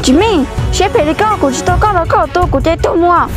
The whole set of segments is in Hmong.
Tsis meej, siab phem li koj, kuv tsis tua koj los koj tua kuv ces tuag mus.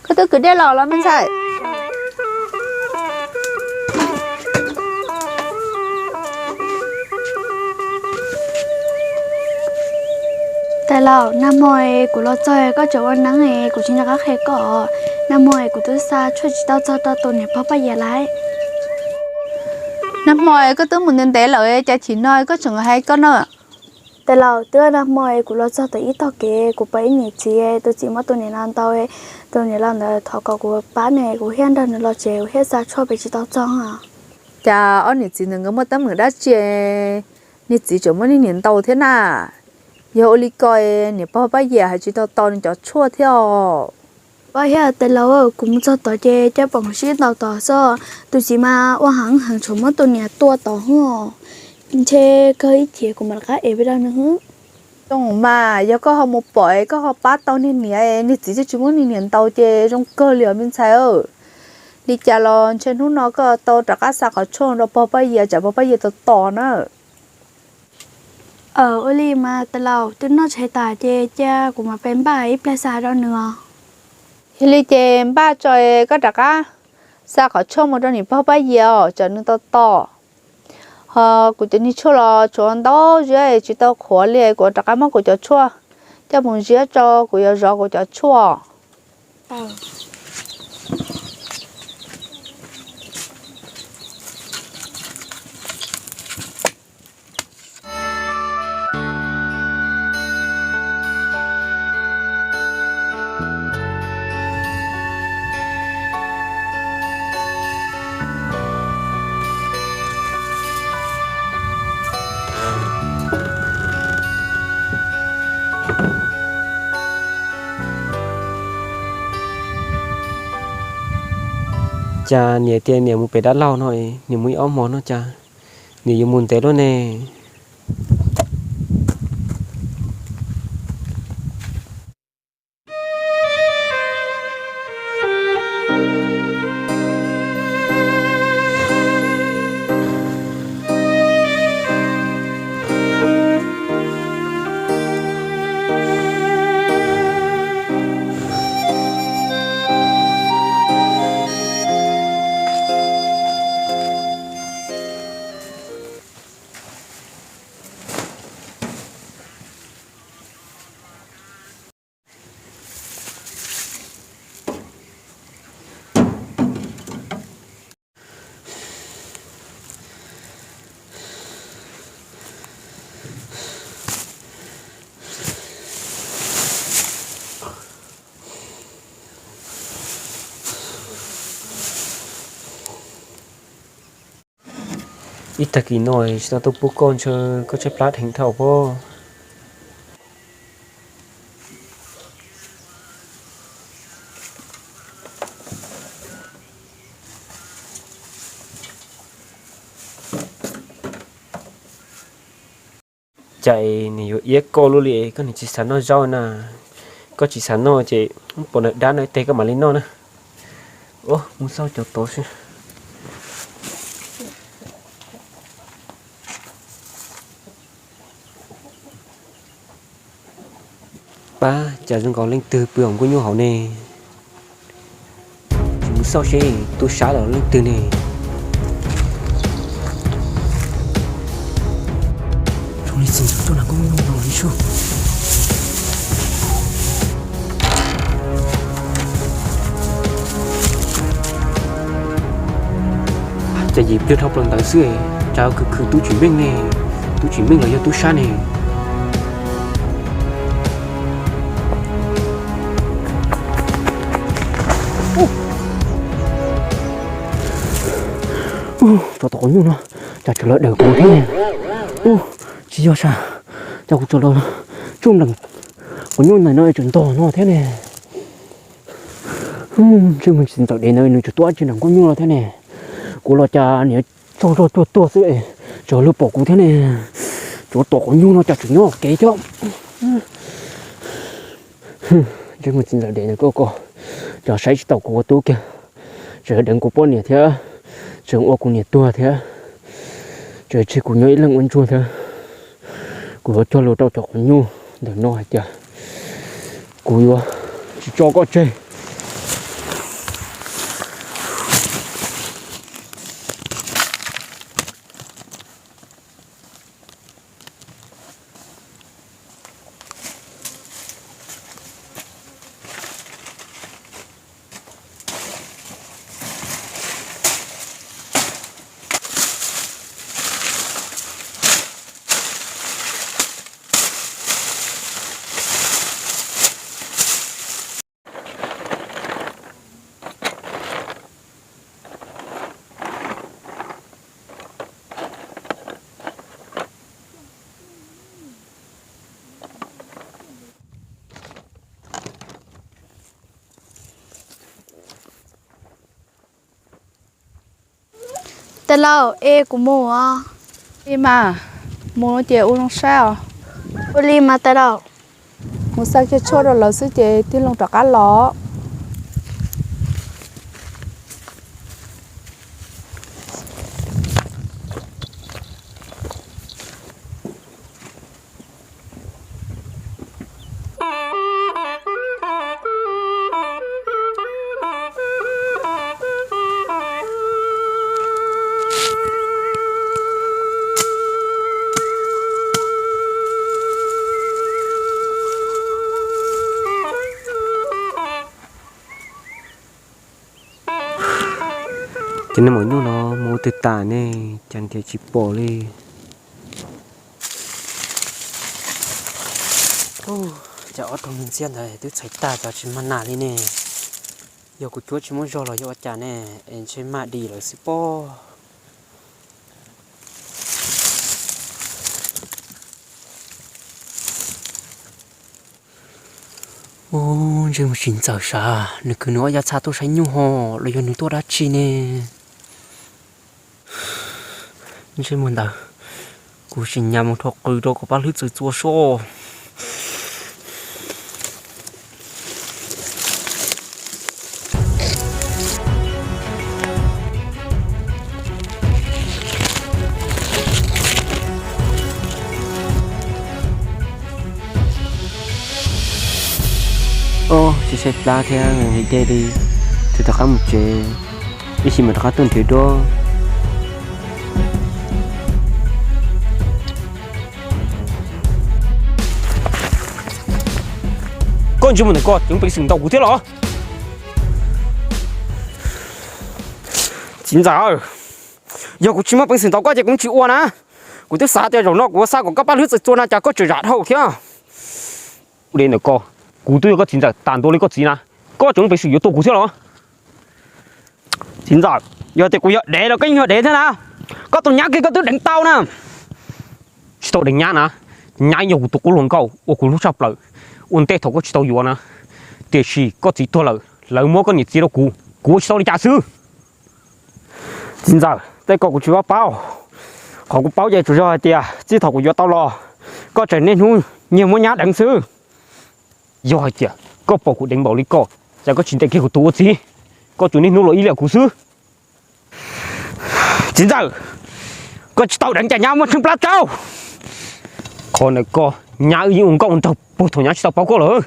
Koj twb kwv dej los los me ntxhais? Tais laus, nag hmo kuv los txog koj tseem ua neeb, kuv tsis nco qab qhia koj. Nag hmo kuv twb xa tshuaj tsis tau txog rau tus niam pog Paj Yias lawm. Nag hmo koj twb mus ntev ntev lawm, cas chim no koj tseem hais koj na? Tais laus, twb nag hmo kuv los txog tom ib tog kev, kuv pom ib niam txiv, tus txiv muab tus niam laus ntaus, tus niam laus ntawd thov kom kuv pab ne, kuv thiaj nrog nws los tsev, kuv thiaj xa tshuaj pem tsis tau txog. Cas ob niam txiv ntawd nkawd muaj teeb meem dab tsi, niag txiv tseem muab niag niam ntaus thiab na? Yog ua li ko niam pog Paj Yias hais tsis tau tau nws cov tshuaj thiab os. Ua li tais laus, kuv mus txog tod ces cia pom sib ntaus tod xwb, tus txiv mas ua heev heev tshuav muab tus niam tua tod xwb. Ntshe kawg ib chim kuv mam rov qab ev pem rau nws xwb. Zoo mas yog koj ho mus pom koj ho pab tau niag niam, niag txiv thiaj tsis muab niag niam ntaus ces zoo kawg li os me ntxhais. Li cas los ntshe hnub no koj tau rov qab xa qhov tshuaj rau pog Paj Yias, tsam pog Paj Yias tos tos na. Ua li mas tais laus, twb noj tshais tas ces cia kuv mam pem npaj ib pliag xa rau nws os. Yog li ces npaj tso, koj rov qab xa qhov tshuaj mus rau niam pog Paj Yias os, tsam nws tos tos. Ho kuv cov niag tshuaj los tshuav ntau zia tsis tau qhuav li, kuv rov qab muab kuv cov tshuaj coj mus ziab tso, kuv yuav zov kuv cov tshuaj. Cas niam tias niam mus pem dab laug no, niam mus ib ob hmo no cas niam yuav mus ntev luaj ne? Ib tag kis no tsis tau tuaj pub koj ntshe koj tshaib plab dheev dhau pob. Cas nws yuav iab koj luaj li, koj nws tsis xav noj zaub na. Koj tsis xav noj ces pom ntawm dab no ib teg koj mam li noj na. Mus xauj cov tod seb. Pab, cas zoo nkaus leej twg pw hauv nkuaj nyuj hauv ne? Tsis mus xauj seb tub sab los leej twg ne? Zoo li txiv ntxawm tuaj nram nkuaj nyuj no li sub. Cas yim pliag dhau plaws ntawd xwb, cas khwv khwv tub tsis meej ne? Tub tsis meej los yog tub sab ne? Ub, tso tau qhov nyuj no, cas tseem lawv daws kuv thiab ne? Ub, tsis yog sas, cas kuv tseem los tsuj nram quav nyuj ntawm no tseem ntog no thiab ne. Ntsej muag txiv ntxawm dev ntawd nws tseem tuaj dab tsi nram quav nyuj no thiab ne. Kuv los cas niam tsaug zog tuag tuag xwb, tseem luag pom kuv thiab ne. Tsov tom quav nyuj no cas tseem nyob kev thiab. Ntsej muag txiv ntxawm dev ntawd koj ko, cas saib tsis taus kuv ua tub kiag, tseem deev kuv poj niam thiab, tseem ua kuv niam tuag thiab, tseem tseg kuv nyob ib leeg ua ntsuag thiab. Kuv yuav cog lus rau cov quav nyuj ntawm no hais tias kuv yuav tsis tso koj tseg. Tais laus, es kuv mus os. Li mas, mus no ces ua zoo saib os. Ua li mas tais laus. Mus xa kiag tshuaj rau lawv xwb ces tig loo rov qab los. Ces nej maum nyuj no mus ua twg tas ne, cas nrhiav tsis pom li. Ces ob tug me ntxhiab ntawd twb txhais tag cas tsis mag nas li ne. Yog kuv cuab tsis muaj zog los yog ua cas ne, es ntshe mag dim lawm xwb pob. Ub, ntsej muag txiv ntxawm sav, nws kwv nws ob yav txha tuaj saib nyuj ho los yog nws tuaj dab tsi ne? Ntsej muag ntawd, kuv tsis nyas mus rho qws rau kom pab hlwb txwm txua soj. Ob, tsis saib plab thiab nqhis dej li, tsis rov qab mus tsev, ib sim mam rov qab tuaj nrhiav duab. Koj ntsej muag ntawm koj tseem peev xwm ntaus kuv thiab los? Txiv ntxawm, yog kuv tsis muaj peev xwm ntaus koj ces kuv tsis ua na. Kuv twb xav tias zaum no kuv ua xa kom koj pab hlwb txwm txua no cas koj tseem zam dhau thiab. Ua li ntawm koj, kuv twb yog koj txiv ntxawm tas ntua li koj txiv na, koj tseem muaj peev xwm yuav tua kuv thiab los? Txiv ntxawm, yog tias kuv yog dev los koj yeej yog dev thiab na. Koj tus nyab kiag koj twb deev tau na. Tsis tau deev nyab na, nyab yog kuv tus qub hluas nkauj uas kuv hlub tshaj plaws. Ua ntej thaum koj tsis tau yuav na, tiam sis koj txiv tuag lawm, lawv muab koj niam txiv rau kuv, kuv ua tsis tau li cas xwb. Txiv ntxawm, tej ko kuv tsis paub paub. Qhov kuv paub ces tsuas yog hais tias txij thaum kuv yuav tau los, koj tseem niaj hnub nyiag muab nyab deev xwb. Yog hais tias koj pom kuv deev npaum li ko, cas koj tsis ntes kiag kuv tus ua txiv, koj tsuas niaj hnub los ib liam kuv xwb. Txiv ntxawm, koj tsis tau deev cas nyab muaj tsheej plab tsau. Qhov ntawd koj, nyab wb yeej ua nkauj ua nraug puag thaum nyab tsis tau paub koj lawm.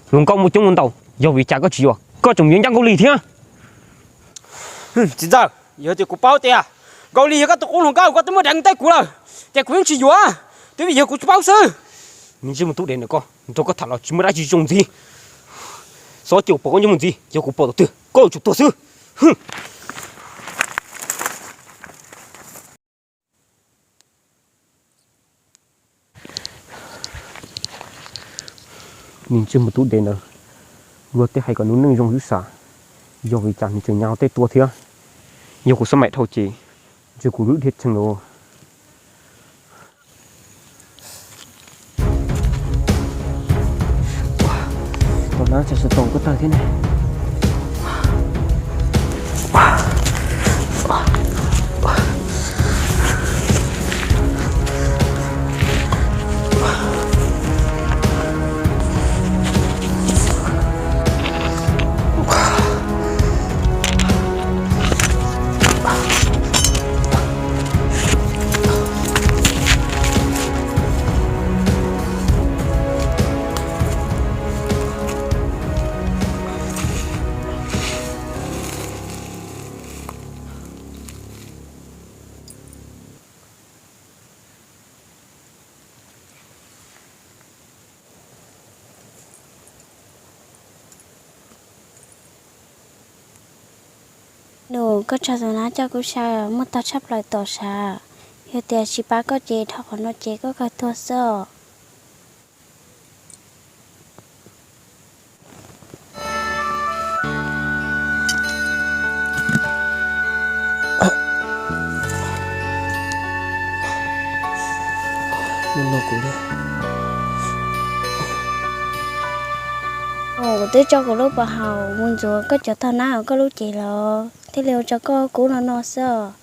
Hluas nkauj muaj coob muaj ntau, yog vim cas koj tsis yuav, koj tseem yuav ncaj Nkauj Lig thiab. Txiv ntxawm, yog tias kuv paub tias Nkauj Lig yog koj tus qub hluas nkauj, koj twb muab deev ntawm kuv lawm, ces kuv yeej tsis yuav, twb vim yog kuv tsis paub xwb. Me ntsej muag tub dev ntawm koj, nrog koj tham los tsis muaj dab tsi zoo ntxiv. Xyov cia kuv pom koj ntsej muag ntxiv, yog kuv pom thaum twg koj yuav tsum tuag xwb. Me ntsej muag tub dev ntawd, luag tej hais kom nws neej zoo xwb sav, yog vim cas nws tseem nyas tej tua thiab. Yog kuv xab maim dhau ces ntshe kuv lub dhia tshee lawm. Tab sis tau koj tawg thiab ne. Nus, koj tso tus nab coj kuv saib, muaj tog tshaj plaws tom sav. Yog tias tsis pab koj ces dhau qhov no ces koj kawg tuag xwb os. Kuv twb tso kuv lub pas haum mus ntxuav koj cov tog nab hauv koj lub cev los thiaj li ua rau koj kub no no xwb os.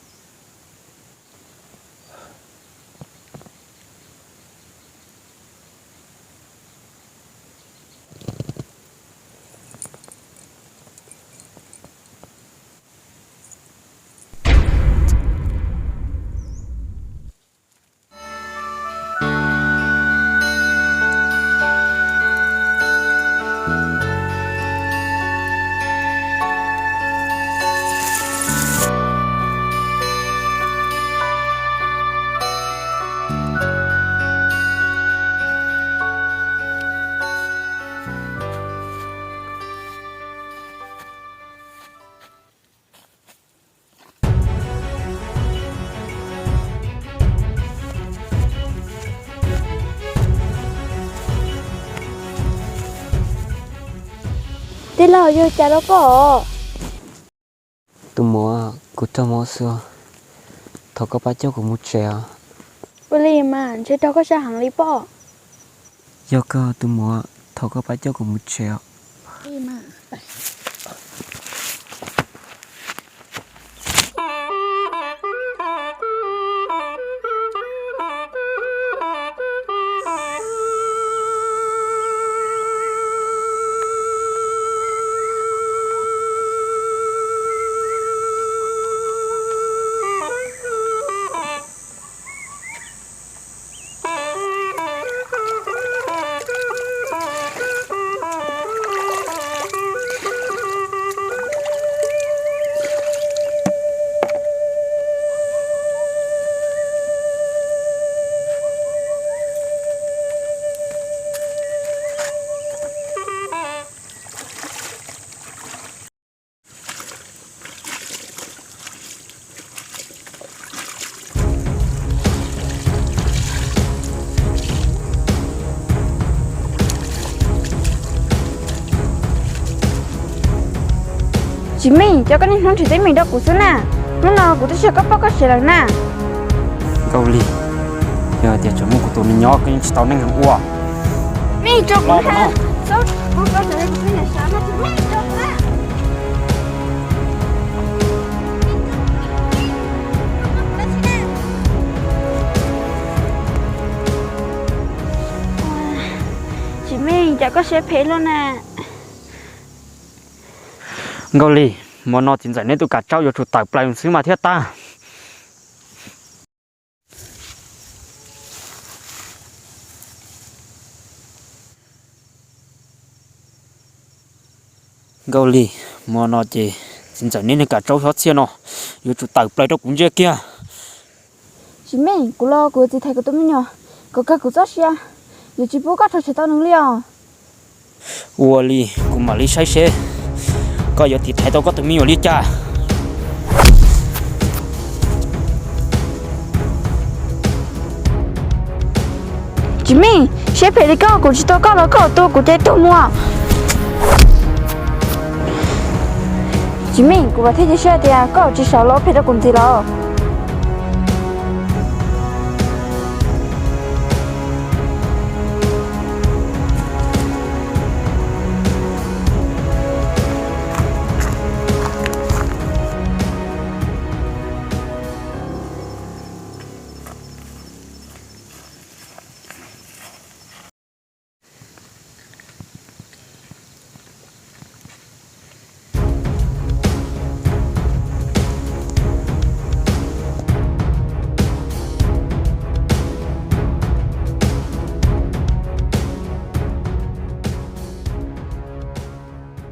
Tij laug, yog cas rau koj os? Tus muam, kuv raug mob xwb os. Thov koj pab coj kuv mus tsev os. Ua li mas ntshe raug koj sab heev li pob. Yog kawg tus muam, thov koj pab coj kuv mus tsev os. Tsis meej, cov koj niaj hnub nrhiav teeb meem rau kuv xwb na. Hnub no kuv twb tsis yog koj poj koj sev lawm na. Nkauj Lis, yog tias tseem muaj kuv tus me nyuam koj yeej tsis tau neej heev ua. Tsis meej, cas koj siab phem luaj na. Nkauj Lis, hmo no txiv ntxawm neb tus kav tsaub yuav tsum tawm plaws xwb mas thiaj tag. Nkauj Lis, hmo no ces txiv ntxawm neb niag kav tsaub xyob txhiaj no yuav tsum tawm plaws rau kuv ntsia kiag. Tsis meej, kuv los kuv yuav txiv thaiv kuv tus me nyuam kom kawg kuv txoj sia, yuav tsis pub koj rhuav tshem tau nws li os. Ua li, kuv mam li saib seb koj yuav txiv thaiv tau koj tus me nyuam li cas. Tsis meej, siab phem li koj, kuv tsis tua koj los koj tua kuv ces tuag mus. Tsis meej, kuv vam thiab cia siab tias koj tsis xav los phem rau kuv ntxiv los.